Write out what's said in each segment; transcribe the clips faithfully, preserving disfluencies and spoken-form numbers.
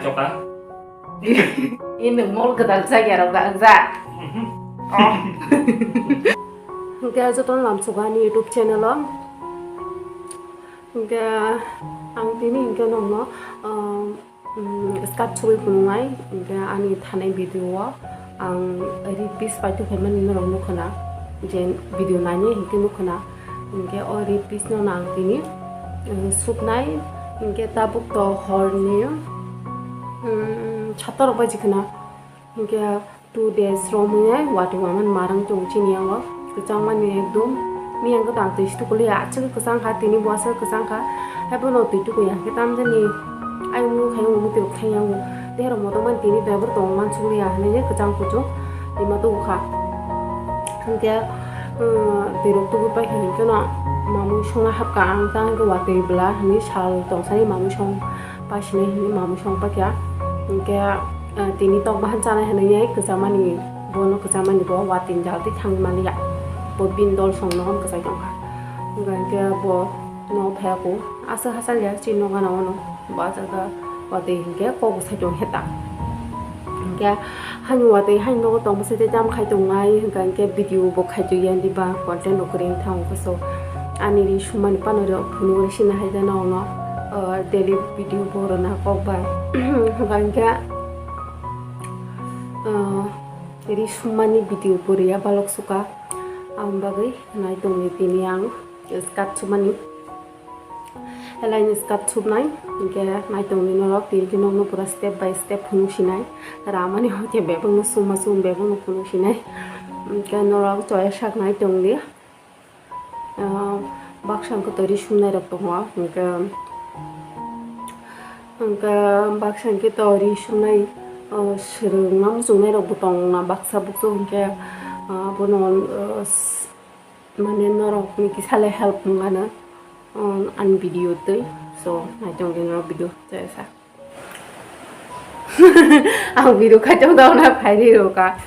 Choka. Ini mol kedal saya rok dah za. Hingke jotono lamsogo ani YouTube channel o. Hingke ang tini hingke nongno, um, um, skat sugui phunuknai, hingke ani thanai video o ang repeat pai tongkha mani norok nukha na, je video nainai hingke nukha na, hingke o repeat no ang tini, um, suknai, hingke tabuk to horni, um, satorok baji khna, hingke two days romwi watwi waman marang tong chini yango. Kwchang mani ekdom. Miyang khe tang twi stukuli ya, achuk kwchang kha, tini bo aswk kwchang kha. Haiphano twi tukui ya khe tamjani. Ayung nung khaiyung mui twi rok thang yango. Tei rok motom mani tini driver tong man sukli ya hinwi kwchang kuchuk. Twi ma tubu kha. Hingke, uh, twi rok tubu pai kha hingke no mamui songna hapka ang tang khe watwi bwla hinwi sal tong sani mamui song. Pasinai hinwi mamui song pakya. Hingke, eh, tini tok bahan chanai hinwi kwchamani, bono kwchamani bo watwi jal twi thangwi maliya. Bo bini dol song nohon kwchai tongkha. Hingke bo no phaiya ko. Aswk hachal ya chini nogo gana ono. Bo aswk watwi hingke kok bwsai tong heta. Hingke Hani watwi haino nogo tong bwsai tei jam khai tongnai hwnkha hwnkhe video bo khai tongya diba content bo kwrwi wngkha hwnkhe so ani ri sumani panori phunugwi sina hai jana ono, uh, daily video bo rwna kok ba hwnkha hwnkhe, uh, ri sumani video bo rwya balok suka ang bagwi nai tongni tini ang skat sumani. Elaini skat supnai, hingke naitongni norok, tini khe nokno pura step by step phunuk sinai. Ramani hoite bebakno suma sum bebakno phunuk sinai. Hingke norok choya sak naitongdi. Ah, baksa hingke tori sumnai rok tongo. Hingke, hingke baksa hingke tori sumnai, ah, swrwngma muchungnai rokbo tongna baksa bukchuk hingke, ah, bono, ah, s-, Mane norok ni kisa le help wngano, um, ani video twi. So, naitong di norok video tesa. Ang video khaitong daw na phairi roka.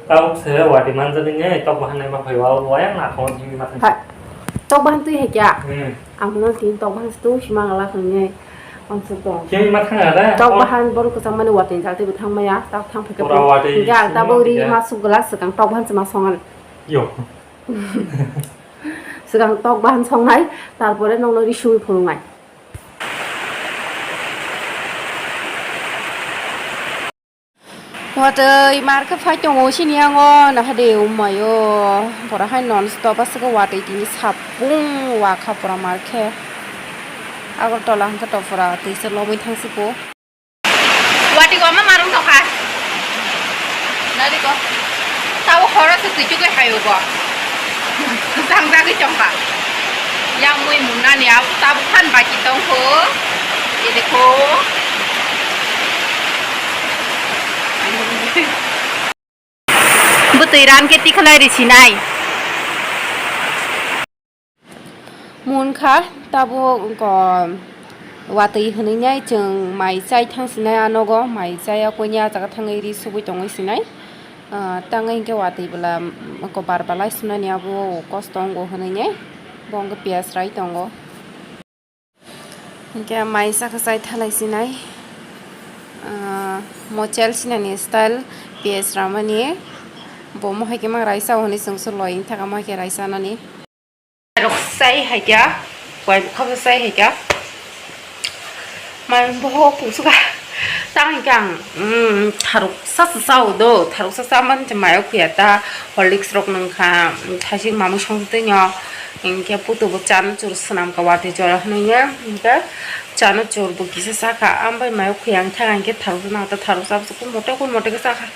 Tao se wadi manjani ne, tok bahan nai ma phai wa, wa yang na thong jimi ma thang. Ha, tok bahan twi hai kya? Hmm. Ang no tin tok bahan tu sima ngala khang ne. Ang se tong. Jimi ma thang ada. Tok bahan boru kwchang mani watin jal twi thang maya, tak thang phai ka. Pura wadi. Hingke ang tabo ri ma suk glass swkang tok bahan se ma songan. Yo. Swkang tok bahan songnai, tarpore nokno ri sui phunuknai. Watwi mar khe phai tongo sini yango, nahade ummayo. Pora hai non stop aswk watwi tini sapung wakha pora mar khe. Agartala hwnkhe to pora twisa lobwi thangsiko. Wati ko ma marung tokha. Nari ko. Tao horo se tuju ke hayo ko. Sang jagi chongka. Yang mui munani au tabu khan baki tongko. Ye dekho. Bwtwi ran khe tikhlai ri sinai. Munkha tabuk watwi hwnwi nai chwng mai chai thang sinai a nogo, mai chai a koni a jaga thangwi ri sugwi tongwi sinai. Ah, tangwi hinkhe watwi bwla, mm, kobar balai sunani abo kosto wngo hwnwi nai, bo wngkhe piyaj rai tongo. Hinkhe mai sakha chai thalai sinai, ah, mochel sinani style piyaj ramani, bo mohai khe mang raisa hwnwi chwngsu loi wngthaka mohai khe raisa nani. Rok sai hai kya, wai bukha bo sai hai kya. Man bohok pungsuka. Tang kya, mm, tharuk sa sa sa do, tharuk sa sa man je mayo kya ta, Horlicks rok nang kha, thasik mamu song tei nyo. Hinkhe putu bo chana chur swnam ka watwi jora hwnwi ya. Hinkhe chana chur bo kisa sa kha, ambai mayo kya ang kha hinkhe tharuk na ta tharuk sa sa kun mote kun mote khe sa kha.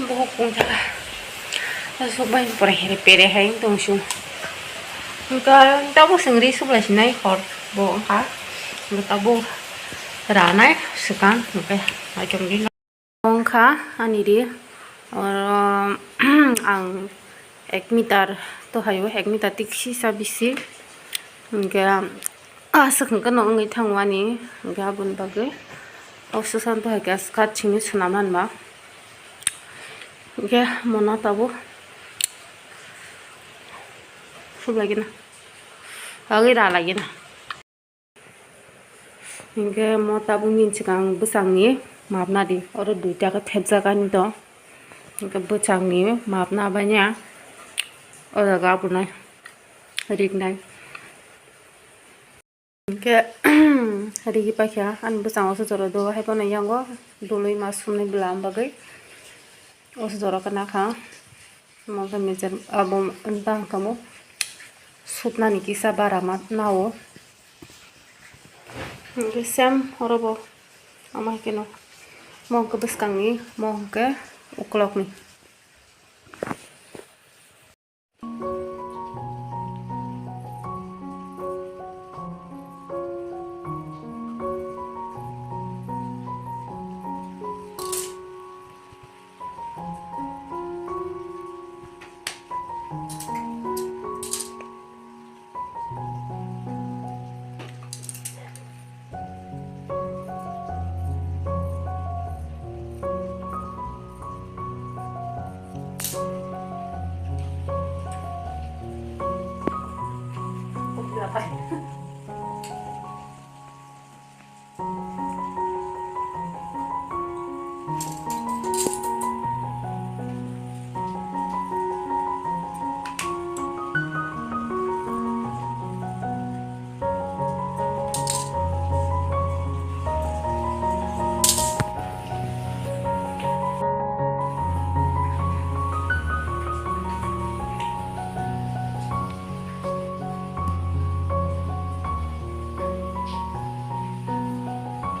Bohok pung thaka. Aswk bai pore here pere hai tong su. Wngkha tabuk chwng ri sublai sinai hor bo wngkha. Wngkha tabuk ranai swkang hwnkhe naitong di. Wngkha ani ri oro ang ek meter to hayo, ek meter tik sisa bisi. Hwnkhe aswk hwnkhe no wngwi thango ani, hwnkhe aboni bagwi o swkang to hai khe skirt simi swnam man ba. Hwnkhe mono tabuk sublai gina, bagwi ra lai gina. Hinkhe mo tabukni swkang bwsakni mapna di, oro duita khe thepjak ani to. Hinkhe bwsakni mapna baina o jaga abonai riknai. Hinkhe rigi paikha ani bwskango se jora do, haiphano yango dului ma sumnai bwlam bagwi o se jora khe nakha. Mo khe mejer abo wngkha mo supnani kisa bara ma nao. Hinkhe same orobo ama haikhe no mo hwnkhe bwskangni, mo hwnkhe uklokni.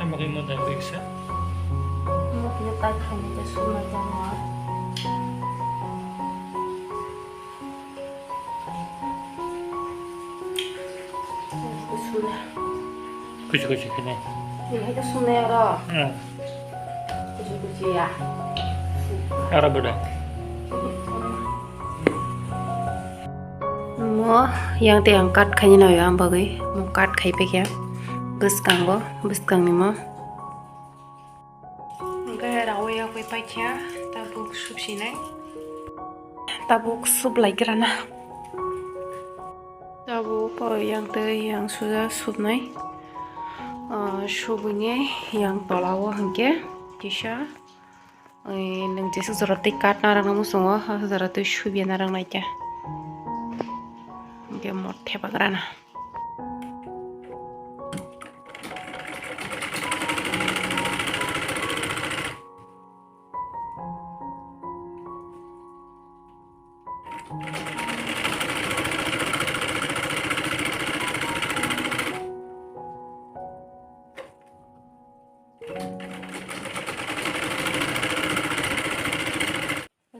Tamo khe mo dagwi kisa. Mo khe tak khaini tei sumai tongma. Kuchi kuchi khe nai. Ini hai to sumai aro. Hmm. Kuchi kuchi ya. Aro beda. Mo yang tei ang cut khaina nai ang bagwi mo cut khai paikha bwskango, bwskangni mo. Hwnkhe rawi yakwi paikha tabuk supsinai. Tabuk suplaigrana. Tabuk o yang tei yang suja supnai. Ah, subwini yang tolao hwnkhe kisa. Oi, nwng jeswk jora tei cut narwkna muchungo, o jora tei subya narwknai khe. Hwnkhe mo thepagrana.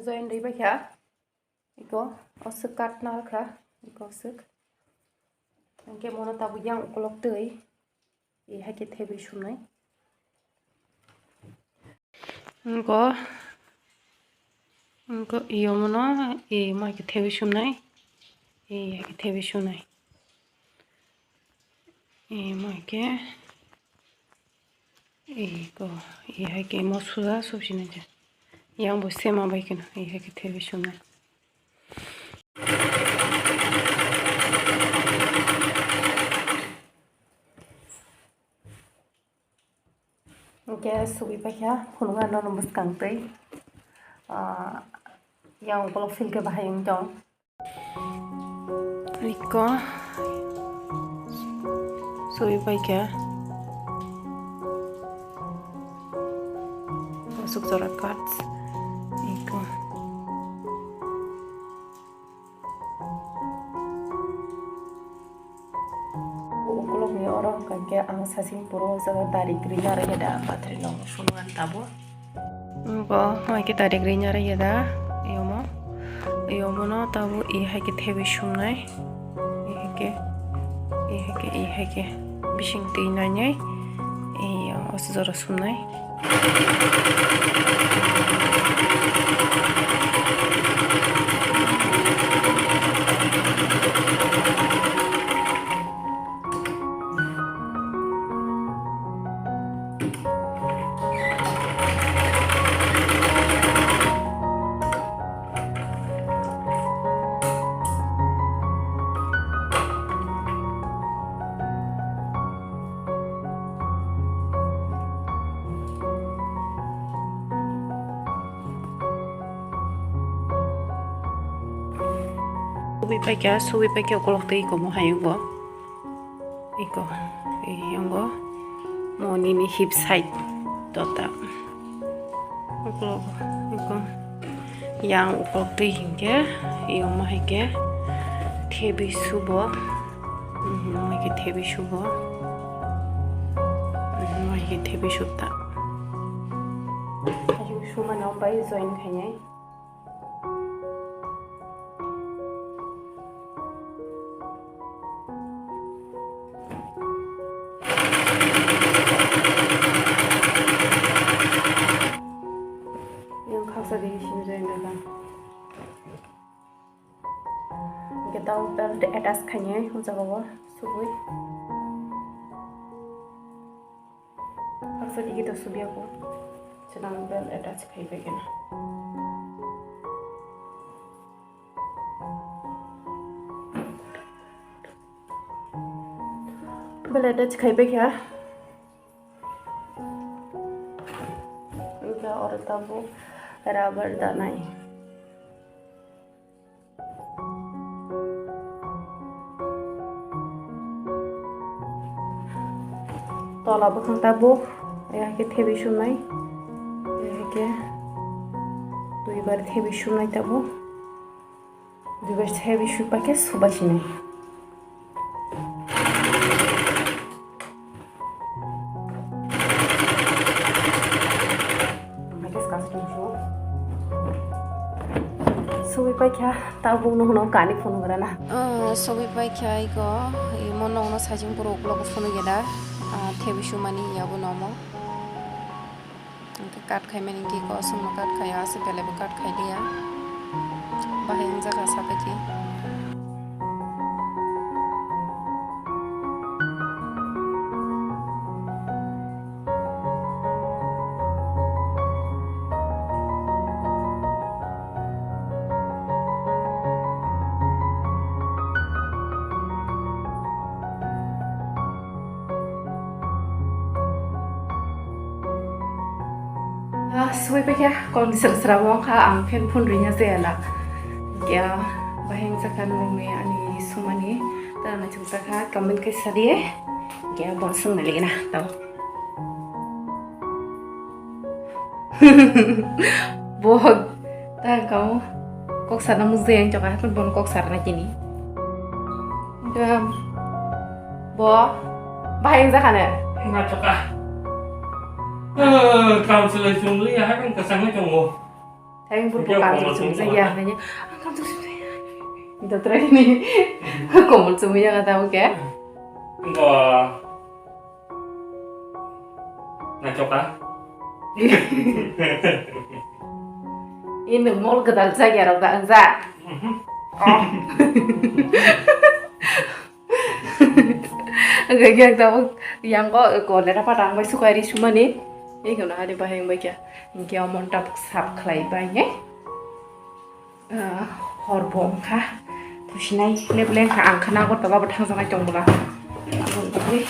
Join rwi paikha, iko, o swk cut narwkha, iko swk. Hwnkhe mono tabuk yang ukolok twi, e hai khe thebwi sumnai. Iko, iko, iyo mono, e mo hai khe thebwi sumnai, e hai khe thebwi sumnai. E mo hai khe. Iko, e hai khe mo suja subsinai je. Yang bo sema bai kheno, e hai khe thebwi sumnai. Hwnkhe subwi paikha, phunukna nono bwskang twi. Ah, yang ukolok phil khe bahai wng tong. Iko. Soi paikha. Aswk jora cut. Iko. Ukulukni oro hwnkha khe ang sasing puro o jaga dari green aro ya da pathri no phunukna tabuk. Bo hai khe direct ring aro ya da, yomo, yomo no tabuk e hai khe thebwi sumnai, e hai khe, e hai khe, e hai khe bising twi nainai, e o jora sumnai. Subi paikha, subi paikha ukolok tei iko mo hai wngo. Iko, iko. Mo nini hip side tota. Ukolok, iko. Yang ukolok tei hinkhe, iyo mo hai khe thebi subo. Mhm, mo hai khe thebi subo. Mhm, mo hai khe thebi subta. Sumano bai join khainai. Yang khaksa di sini join dala. Kita utar attach khainai, o jaga o subui. Haksa digi to subiya ko. Chwlang bel attach khai pai kena. Bel attach khai pai kha. Engka oro tabuk rubber danai. Tola bwkhang tabuk, ya khe thebi sumnai, ya khe duibar thebi sumnai tabuk, duibar thebi supa khe subai sinai. Subi paikha, tabuk no hwnwi kani phone gra na. Ah, subi paikha iko, imo nokno sajing borok ukulok phone geda, ah, thebi sumani yabo nomo. Hwnkhe cut khaimani hwnkhe kosongno cut khaio, aswk belaibo cut khai liya. Bahai wngjakha sabai khe. Ah, sui paikha, kol ni sra sra wngkha, ang phen phun rwina jaya la. Ya, bahai wngjakha nokni ani sumani, ta na chwngjakha, comment khe sa di. Ya, bo swngna ligna, tao. Bo ta kamo kok sana mujde yang choka, hapan bon kok sana kini. Bo bahai yang jakane. Nga choka. Eh, kam selai sumli ya, hakan kasang tongo. Tayang bur ko kam sumli ya, nanya. Kam sumli ya. Dotra ini. Komol sumli ya kata oke. Enggak. Nachoka. Ini mol kedal saya rok tak ensa. Mhm. Oh. Enggak, enggak, tahu. Yang kok, kok lera patang bai sukai ri sumani. Ini kena hari baheng bai kya. Ini kya mon tap sap khlai bai ne. Ah, hor bo wngkha. Pusinai leble wngkha, ang khana Agartala bo thangjaknai tong bwla. Aboni bagwi